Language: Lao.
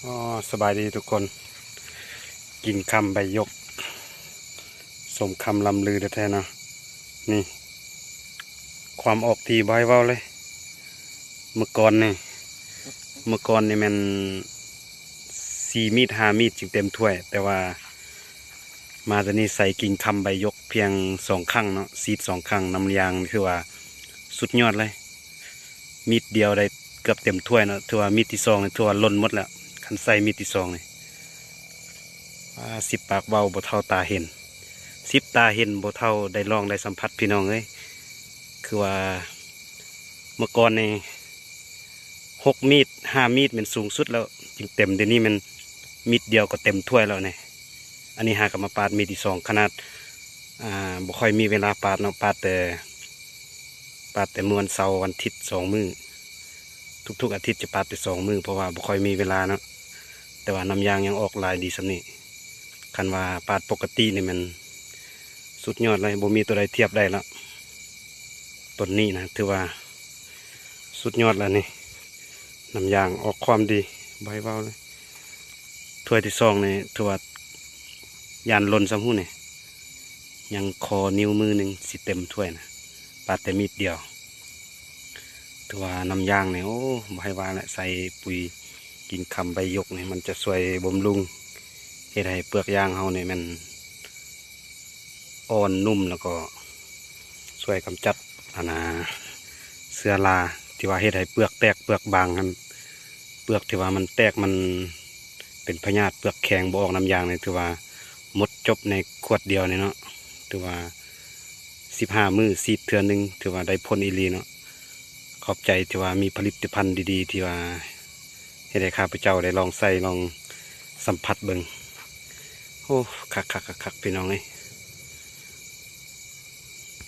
ອໍ ສະບາຍດີທຸກຄົນ ກິ່ງຄຳໃບຢົກ ສົມຄຳລ່ຳລືແທ້ໆເນາະ. ນີ້ ຄວາມອອກທີ່ບໍ່ໃຫ້ເວົ້າເລີຍ. ເມື່ອກ່ອນນີ້ ເມື່ອກ່ອນນີ້ແມ່ນສີ່ມີດ ຫ້າມີດຈຶ່ງເຕັມຖ້ວຍ, ແຕ່ວ່າມາຕອນນີ້ໃສ່ກິ່ງຄຳໃບຢົກພຽງສອງຄັ້ງເນາະ, ສີດສອງຄັ້ງ, ນ້ຳຢາງຄືວ່າສຸດຍອດເລີຍ. ມີດດຽວໄດ້ເກືອບເຕັມຖ້ວຍເນາະ, ຖືວ່າມີດທີສອງນີ້ຖືວ່າລົ້ນໝົດແລ້ວ ຄັນໃສ່ມີດທີສອງນີ້. ອາ ສິບປາກເວົ້າບໍ່ເທົ່າຕາເຫັນ, ສິບຕາເຫັນບໍ່ເທົ່າໄດ້ລອງໄດ້ສຳຜັດ ພີ່ນ້ອງເອີຍ. ຄືວ່າເມື່ອກ່ອນນີ້ຫົກມີດ ຫ້າມີດແມ່ນສູງສຸດແລ້ວຈຶ່ງເຕັມ, ດຽວນີ້ແມ່ນມີດດຽວກໍເຕັມຖ້ວຍແລ້ວນີ້. ອັນນີ້ຫາກໍມາປາດມີດທີສອງ, ຂະໜາດ ອ່າ ບໍ່ຄ່ອຍມີເວລາປາດເນາະ, ປາດແຕ່ ປາດແຕ່ມື້ວັນເສົາ ວັນທິດສອງມື້, ທຸກໆອາທິດຈະປາດແຕ່ສອງມື້ ເພາະວ່າບໍ່ຄ່ອຍມີເວລາເນາະ. ແຕ່ວ່ານ້ຳຢາງຍັງອອກຫຼາຍດີສ່ຳນີ້, ຄັນວ່າປາດປົກກະຕິນີ້ແມ່ນສຸດຍອດເລີຍ, ບໍ່ມີຕົວໃດທຽບໄດ້ລະ. ຕົ້ນນີ້ນະ ຖືວ່າສຸດຍອດແລ້ວນີ້, ນ້ຳຢາງອອກຄວາມດີ ບໍ່ໃຫ້ເວົ້າເລີຍ. ຖ້ວຍທີສອງນີ້ຖືວ່າຢ້ານຫຼົ່ນຊ້ຳຫູ້ນີ້, ຍັງຂໍນິ້ວມືໜຶ່ງຊິເຕັມຖ້ວຍນະ, ປາດແຕ່ມີດດຽວ. ຖືວ່ານ້ຳຢາງນີ້ ໂອ້ ບໍ່ໃຫ້ວ່າແຫຼະ, ໃສ່ປຸ໋ຍກິ່ງຄຳໃບຢົກນີ້ ມັນຈະຊ່ວຍບຳລຸງ ເຮັດໃຫ້ເປືອກຢາງເຮົານີ້ແມ່ນອ່ອນນຸ້ມ, ແລ້ວກໍຊ່ວຍກຳຈັດ ອັນນ່າ ເຊື້ອລາທີ່ວ່າເຮັດໃຫ້ເປືອກແຕກເປືອກບາງຫັ້ນ, ເປືອກທີ່ວ່າມັນແຕກ ມັນເປັນພະຍາດ ເປືອກແຂງບໍ່ອອກນ້ຳຢາງນີ້ ຖືວ່າໝົດຈົບໃນຂວດດຽວນີ້ເນາະ. ຖືວ່າສິບຫ້າມື້ສີດເທື່ອໜຶ່ງ ຖືວ່າໄດ້ຜົນອີ່ຫຼີເນາະ. ຂອບໃຈທີ່ວ່າມີຜະລິດຕະພັນດີໆ ທີ່ວ່າເຮັດໃຫ້ຂ້າພະເຈົ້າໄດ້ລອງໃຊ້ລອງສຳຜັດເບິ່ງ. ໂອ້ ຄັກໆໆໆ ພີ່ນ້ອງເອີຍ.